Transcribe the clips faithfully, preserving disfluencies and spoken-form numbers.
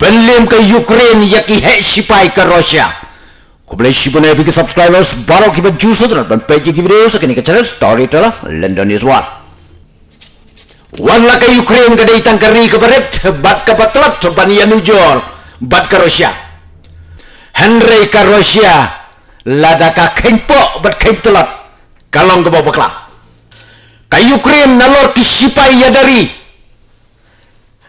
Pynliem ka Ukraine ïa ki heh shipai ka Russia. Khublei shibun ïa phi ki subscribers baroh kiba ju sngewtynnat ban peit ïa ki video ha kane ka channel Storyteller London is One. Wat la ka Ukraine ka dei tang ka ri kaba rit bad kaba tlot ban ïanujor bad ka Russia. Hynrei ka Russia lada ka kheiñ poh bad kheiñ tlot ka long kaba bakla. Ka Ukraine nalor ki shipai ïada ri,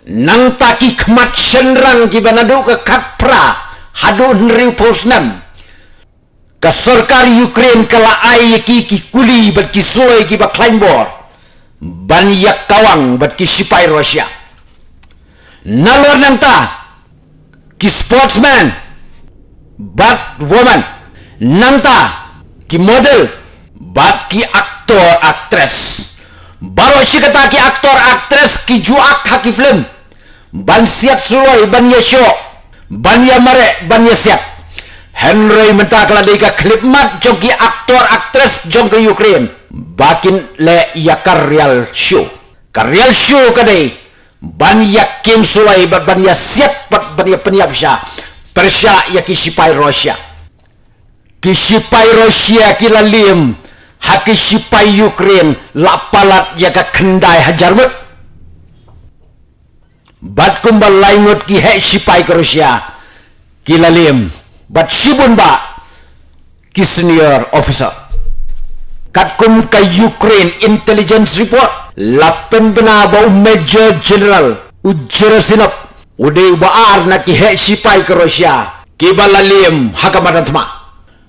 nangta ki khmat shynrang kiba naduh ka khatphra haduh hynriewphew snem, ka sorkar Ukraine ka la ai ïa ki ki kuli bad ki soi kiba khlaiñ bor ban ïakawang bad ki shipai Russia. Nalor nangta ki sportsman bad woman, nangta ki model bad ki actor actress. Baroh shi katta ki actor actress ki ju ak ha ki film ban siat suloi, ban ïashoh, ban ïamareh, ban ïasiat. Hynrei mynta ka la dei ka khyllipmat jong ki actor actress jong ka Ukraine ba kin leh ïa ka real show. Ka real show ka dei ban ïakieng suloi bad ban ïasiat bad ban ïapynïap sha pyrshah ïa ki shipai Russia. Ki shipai Russia ki la liem ha ki shipai Ukraine la palat ïa ka khyndai hajar ngut. Bad kumba lai ngut ki heh shipai ka Russia ki la liem bad shibun bah ki senior officer. Katkum ka Ukraine intelligence report, la pynbna ba u Major General u Gerasimov u dei uba ar na ki heh shipai ka Russia kiba la liem ha ka madan thma.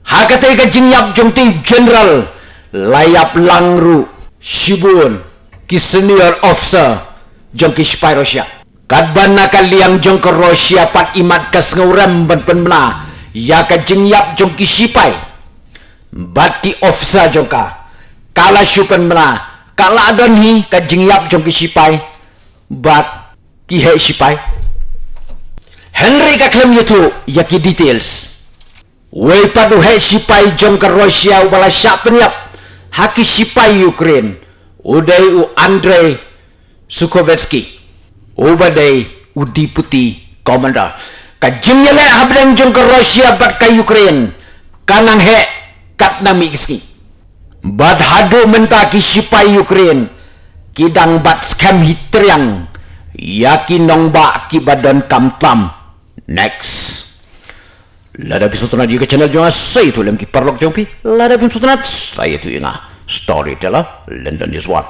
Ha katei ka jingïap jong te u General la ïap lang ruh shibun ki senior officer jong ki shipai Russia. Katba na ka liang jong ka Russia pat imat ka sngewrem ban pynbna ïa ka jingïap jong ki shipai bad ki officer jong ka, ka la shu pynbna, ka la don hi ka jingïap jong ki shipai bad ki heh shipai. Hynrei ka khlem ïathuh ïa ki details. Wei pat u heh shipai jong ka Russia uba la shah pynïap ha ki shipai Ukraine u dei u Andrei Sukhovetsky, uba dei u deputy commander. Ka jingïaleh hapdeng jong ka Russia bad ka Ukraine ka nang heh katba mih ki sngi. Bad haduh mynta ki shipai Ukraine ki dang bat skhem hi triang ïa ki nongbah kiba donkam tam. Next. Lada phi sngewtynnat ïa ka channel jong nga, sa ïathuh lem ki paralok jong phi. Lada phi sngewtynnat, sa ïathuh ïa nga. Storyteller London is One.